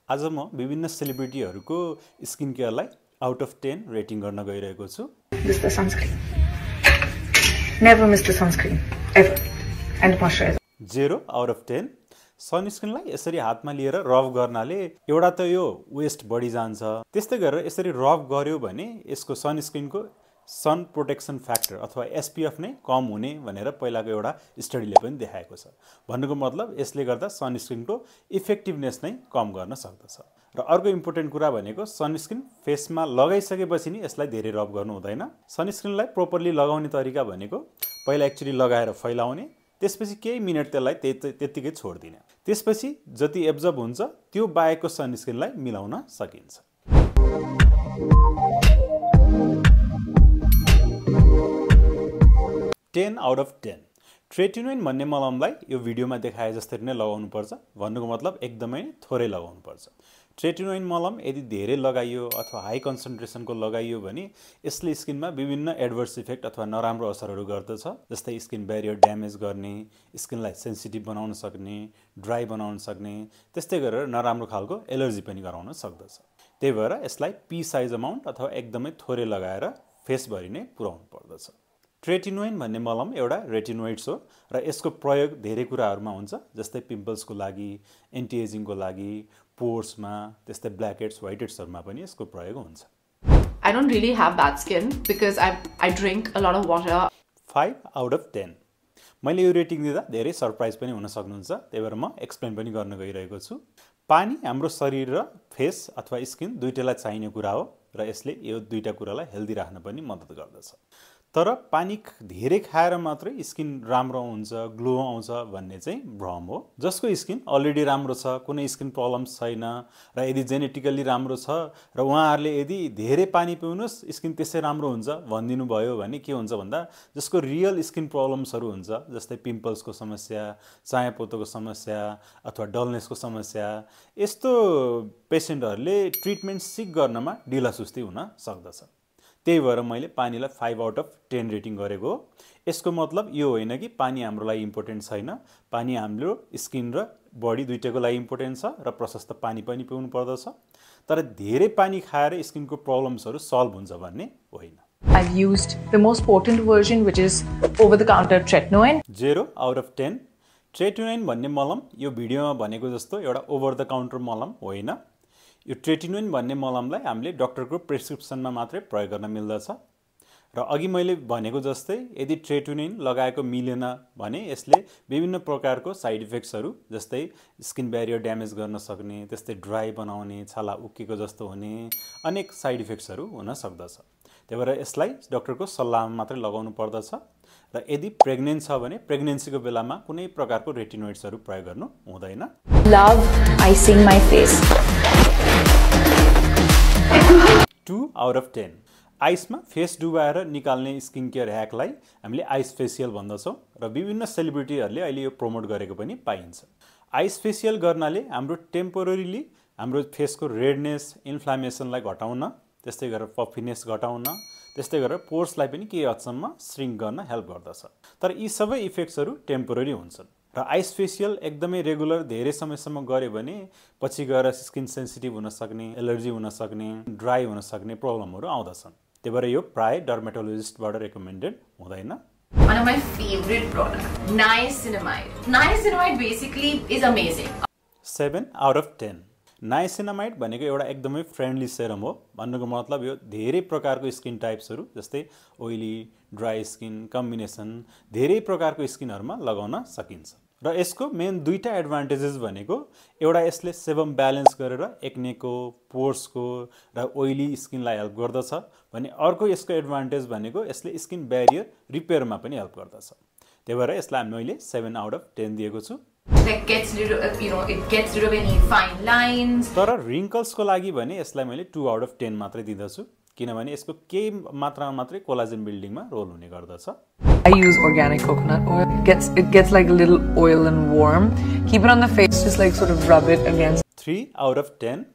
आज म विभिन्न सेलिब्रिटीहरुको स्किन केयरलाई आउट अफ 10 रेटिङ गर्न गइरहेको छु। This is the sunscreen. Never miss the sunscreen ever. And moisturizer. 0 out of 10. सनस्क्रिनलाई यसरी हातमा लिएर रब गर्नाले एउटा त यो वेस्ट बढी जान्छ, त्यस्तै गरेर यसरी रब गर्यो भने यसको सनस्क्रिनको सन प्रोटेक्सन फ्याक्टर अथवा एसपीएफ नै कम हुने भनेर पहिलाको एउटा स्टडीले पनि देखाएको छ। भन्नुको मतलब यसले गर्दा सनस्क्रिनको इफेक्टिभनेस नै कम गर्न सक्दछ। र अर्को इम्पोर्टेन्ट कुरा भनेको सनस्क्रिन फेसमा लगाइसकेपछि नि यसलाई धेरै रब गर्नु हुँदैन। सनस्क्रिनलाई प्रोपरली लगाउने तरिका भनेको पहिला एक्चुअली लगाएर फैलाउने, त्यसपछि केही मिनेट त्यसलाई त्यतिकै छोड्दिने, त्यसपछि जति एब्जर्ब हुन्छ त्यो बाहेकको सनस्क्रिनलाई मिलाउन सकिन्छ। 10 out of 10. ट्रेटिनोइन भन्ने मलमलाई यो भिडियोमा देखाए जस्तै नै लगाउनु पर्छ। भन्नुको मतलब एकदमै थोरै लगाउनु पर्छ। ट्रेटिनोइन मलम यदि धेरै लगाइयो अथवा हाई कन्सन्ट्रेसनको लगाइयो भने यसले स्किनमा विभिन्न एडभर्स इफेक्ट अथवा नराम्रो असरहरू गर्दछ, जस्तै स्किन ब्यारियर ड्यामेज गर्ने, स्किनलाई सेन्सिटिभ बनाउन सक्ने, ड्राई बनाउन सक्ने, त्यस्तै गरेर नराम्रो खालको एलर्जी पनि गराउन सक्दछ। त्यही भएर यसलाई पी साइज अमाउन्ट अथवा एकदमै थोरै लगाएर फेसभरि नै पुर्याउनु पर्दछ। ट्रेटिनोइन भन्ने मलम एउटा रेटिनोइड्स हो र यसको प्रयोग धेरै कुराहरूमा हुन्छ, जस्तै पिम्पल्सको लागि, एन्टी एजिङको लागि, पोर्समा, त्यस्तै ब्ल्याक हेड्स, व्हाइट हेड्सहरुमा पनि यसको प्रयोग हुन्छ। I don't really have bad skin because I drink a lot of water. 5 out of 10. मैले यो रेटिङ दिँदा धेरै सरप्राइज पनि हुन सक्नुहुन्छ, त्यही भएर म एक्सप्लेन पनि गर्न गइरहेको छु। पानी हाम्रो शरीर र फेस अथवा स्किन दुईटैलाई चाहिने कुरा हो र यसले यो दुईटा कुरालाई हेल्दी राख्न पनि मद्दत गर्दछ। तर पानी धेरै खाएर मात्रै स्किन राम्रो हुन्छ, ग्लो आउँछ भन्ने चाहिँ भ्रम हो। जसको स्किन अलरेडी राम्रो छ, कुनै स्किन प्रब्लम्स छैन र यदि जेनेटिकली राम्रो छ र उहाँहरूले यदि धेरै पानी पिउनुस् स्किन त्यसै राम्रो हुन्छ भनिदिनु भयो भने के हुन्छ भन्दा जसको रियल स्किन प्रब्लम्सहरू हुन्छ, जस्तै पिम्पल्सको समस्या, चायापोतोको समस्या अथवा डलनेसको समस्या, यस्तो पेसेन्टहरूले ट्रिटमेन्ट सिक गर्नमा ढिलासुस्ती हुन सक्दछ। त्यही भएर मैले पानीलाई 5 आउट अफ 10 रेटिङ गरेको हो। यसको मतलब यो होइन कि पानी हाम्रो लागि इम्पोर्टेन्ट छैन। पानी हाम्रो स्किन र बडी दुईटैको लागि इम्पोर्टेन्ट छ र प्रशस्त पानी पनि पिउनु पर्दछ, तर धेरै पानी खाएर स्किनको प्रब्लम्सहरू सल्भ हुन्छ भन्ने होइन। I've used the most potent version, which is over-the-counter tretinoin. 0 out of 10. Tretinoin भन्ने मलम यो भिडियोमा भनेको जस्तो एउटा ओभर द काउन्टर मलम होइन। यो ट्रेटिनोइन भन्ने मलमलाई हामीले डाक्टरको प्रेस्क्रिप्सनमा मात्रै प्रयोग गर्न मिल्दछ र अघि मैले भनेको जस्तै यदि ट्रेटिनोइन लगाएको मिलेन भने यसले विभिन्न प्रकारको साइड इफेक्ट्सहरू, जस्तै स्किन ब्यारियर ड्यामेज गर्न सक्ने, त्यस्तै ड्राई बनाउने, छाला उक्केको जस्तो हुने अनेक साइड इफेक्ट्सहरू हुन सक्दछ। त्यही भएर यसलाई डाक्टरको सल्लाहमा मात्रै लगाउनु पर्दछ र यदि प्रेग्नेन्ट छ भने प्रेग्नेन्सीको बेलामा कुनै प्रकारको रेटिनोइड्सहरू प्रयोग गर्नु हुँदैन। Love icing my face. 2 out of 10. आइसमा face डुबाएर निकाल्ने स्किन केयर ह्याकलाई हामीले आइस फेसियल भन्दछौँ र विभिन्न सेलिब्रिटीहरूले अहिले यो प्रमोट गरेको पनि पाइन्छ। आइस फेसियल गर्नाले हाम्रो टेम्पोररीली हाम्रो फेसको रेडनेस, इन्फ्लामेसनलाई घटाउन, त्यस्तै गरेर पफिनेस घटाउन, त्यस्तै गरेर पोर्सलाई पनि केही हदसम्म श्रिङ्क गर्न हेल्प गर्दछ। तर यी सबै इफेक्ट्सहरू टेम्पोररी हुन्छन् र आइस फेसियल एकदमै रेगुलर धेरै समयसम्म गऱ्यो भने पछि गएर स्किन सेन्सिटिभ हुन सक्ने, एलर्जी हुन सक्ने, ड्राई हुन सक्ने प्रब्लमहरू आउँदछन्। त्यही भएर यो प्राय डर्मेटोलोजिस्टबाट रेकमेन्डेड हुँदैन। One of my favorite products, niacinamide. Niacinamide basically is amazing. 7 out of 10. Niacinamide भनेको एउटा एकदमै फ्रेन्डली सेरम हो। भन्नुको मतलब यो धेरै प्रकारको स्किन टाइप्सहरू, जस्तै ओइली, ड्राई स्किन, कम्बिनेसन, धेरै प्रकारको स्किनहरूमा लगाउन सकिन्छ र यसको मेन दुईटा एडभान्टेजेस भनेको एउटा यसले सेबम ब्यालेन्स गरेर एक्नेको, पोर्सको र ओइली स्किनलाई हेल्प गर्दछ भने अर्को यसको एडभान्टेज भनेको यसले स्किन ब्यारियर रिपेयरमा पनि हेल्प गर्दछ। त्यही भएर यसलाई मैले 7 आउट अफ 10 दिएको छु। Like gets rid of, it gets rid of any fine lines. तर रिङ्कल्सको लागि भने यसलाई मैले 2 आउट अफ 10 मात्रै दिँदछु, किनभने यसको केही मात्रामा मात्रै कोलाजेन बिल्डिङमा रोल हुने गर्दछ। I use organic coconut oil. It gets like a little oil and warm. Keep it on the face, just like sort of rub it against. 3 out of 10.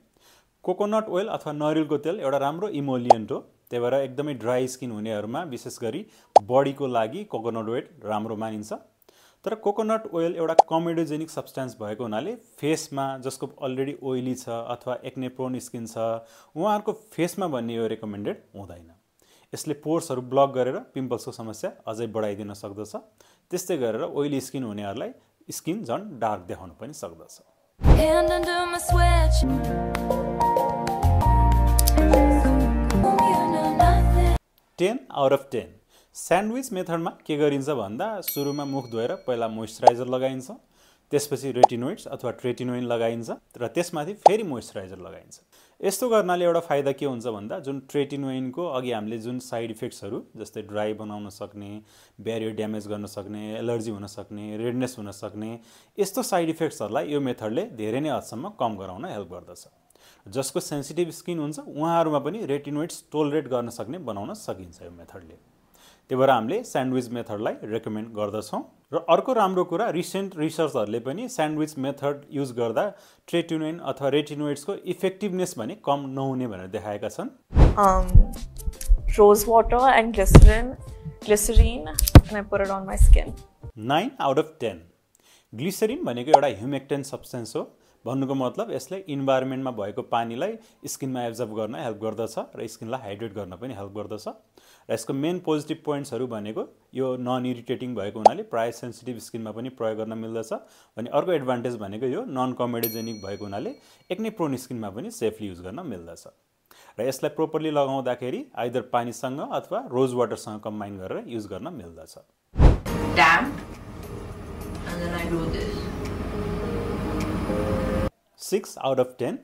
Coconut oil अथवा नरिवलको तेल एउटा राम्रो इमोलियन्ट हो। त्यही भएर एकदमै ड्राई स्किन हुनेहरूमा विशेष गरी बडीको लागि कोकोनट ओइल राम्रो मानिन्छ। तर कोकोनट ओइल एउटा कमेडोजेनिक सब्स्टेन्स भएको हुनाले फेसमा जसको अलरेडी ओइली छ अथवा एक्ने प्रोन स्किन छ उहाँहरूको फेसमा भन्ने यो रेकमेन्डेड हुँदैन। यसले पोर्सहरू ब्लक गरेर पिम्पल्सको समस्या अझै बढाइदिन सक्दछ। त्यस्तै गरेर ओइली स्किन हुनेहरूलाई स्किन झन् डार्क देखाउन पनि सक्दछ। 10 out of 10 स्यान्डविच मेथडमा के गरिन्छ भन्दा सुरुमा मुख धोएर पहिला मोइस्चराइजर लगाइन्छ, त्यसपछि रेटिनोइड्स अथवा ट्रेटिनोइन लगाइन्छ र त्यसमाथि फेरि मोइस्चराइजर लगाइन्छ। यस्तो गर्नाले एउटा फाइदा के हुन्छ भन्दा जुन ट्रेटिनोइनको अघि हामीले जुन साइड इफेक्ट्सहरू जस्तै ड्राई बनाउन सक्ने, ब्यारियर ड्यामेज गर्न सक्ने, एलर्जी हुन सक्ने, रेडनेस हुन सक्ने यस्तो साइड इफेक्ट्सहरूलाई यो मेथडले धेरै नै हदसम्म कम गराउन हेल्प गर्दछ। जसको सेन्सिटिभ स्किन हुन्छ उहाँहरूमा पनि रेटिनोइड्स टोलरेट गर्न सक्ने बनाउन सकिन्छ यो मेथडले। त्यही भएर हामीले स्यान्डविच मेथडलाई रेकमेन्ड गर्दछौँ। र अर्को राम्रो कुरा रिसेन्ट रिसर्चहरूले पनि स्यान्डविच मेथड युज गर्दा ट्रेटिनोइन अथवा रेटिनोइड्सको इफेक्टिभनेस भने कम नहुने भनेर देखाएका छन्। Rose water and glycerine and I put it on my skin. 9 out of 10 glycerine भनेको एउटा ह्युमेक्टेन्ट सब्स्टेन्स हो। भन्नुको मतलब यसले इन्भाइरोमेन्टमा भएको पानीलाई स्किनमा एब्जर्ब गर्न हेल्प गर्दछ र स्किनलाई हाइड्रेट गर्न पनि हेल्प गर्दछ। र यसको मेन पोजिटिभ पोइन्ट्सहरू भनेको यो नन इरिटेटिङ भएको हुनाले प्राय सेन्सिटिभ स्किनमा पनि प्रयोग गर्न मिल्दछ। भने अर्को एडभान्टेज भनेको यो नन कमेडोजेनिक भएको हुनाले एक्ने प्रोन स्किनमा पनि सेफली युज गर्न मिल्दछ। र यसलाई प्रोपरली लगाउँदाखेरि आइदर पानीसँग अथवा रोज वाटरसँग कम्बाइन गरेर युज गर्न मिल्दछ। Damp, and then I do this. 6 out of 10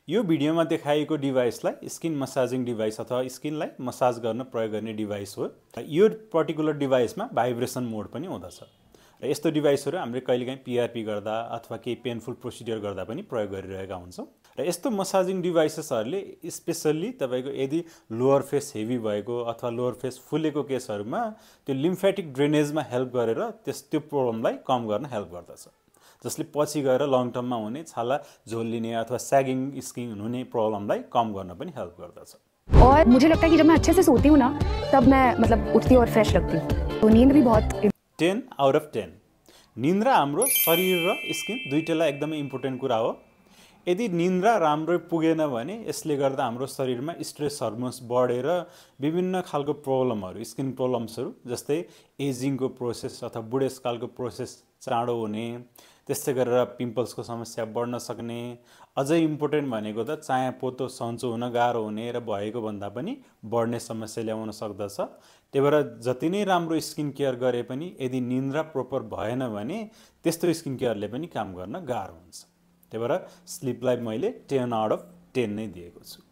यो भिडियोमा देखाइएको डिभाइसलाई स्किन मसाजिङ डिभाइस अथवा स्किनलाई मसाज गर्न प्रयोग गर्ने डिभाइस हो। यो पर्टिकुलर डिभाइसमा भाइब्रेसन मोड पनि हुँदछ र यस्तो डिभाइसहरू हामीले कहिलेकाहीँ पिआरपी गर्दा अथवा केही पेनफुल प्रोसिडियर गर्दा पनि प्रयोग गरिरहेका हुन्छौँ। र यस्तो मसाजिङ डिभाइसेसहरूले स्पेसल्ली तपाईँको यदि लोअर फेस हेभी भएको अथवा लोअर फेस फुलेको केसहरूमा त्यो लिम्फेटिक ड्रेनेजमा हेल्प गरेर त्यो प्रब्लमलाई कम गर्न हेल्प गर्दछ, जसले पछि गएर लङ टर्ममा हुने छाला झोल्लिने अथवा स्यागिङ स्किन हुने प्रब्लमलाई कम गर्न पनि हेल्प गर्दछ। और मुझे लगता है कि जब मैं अच्छे से सोती हूँ ना तब मैं मतलब उठती और फ्रेश लगती हूँ, तो नींद भी बहुत 10 out of 10 निन्द्रा हाम्रो शरीर र स्किन दुईटैलाई एकदमै इम्पोर्टेन्ट कुरा हो। यदि निन्द्रा राम्रो पुगेन भने यसले गर्दा हाम्रो शरीरमा स्ट्रेस हर्मोन्स बढेर विभिन्न खालको प्रब्लमहरू स्किन प्रब्लम्सहरू जस्तै एजिङको प्रोसेस अथवा बुढेसकालको प्रोसेस चाँडो हुने, त्यस्तै गरेर पिम्पल्सको समस्या बढ्न सक्ने, अझै इम्पोर्टेन्ट भनेको त चाया पोतो सन्चो हुन गाह्रो हुने र भएको भन्दा पनि बढ्ने समस्या ल्याउन सक्दछ। त्यही भएर जति नै राम्रो स्किन केयर गरे पनि यदि निन्द्रा प्रोपर भएन भने त्यस्तो स्किन केयरले पनि काम गर्न गाह्रो हुन्छ। त्यही भएर स्लिपलाई मैले 10 out of 10 नै दिएको छु।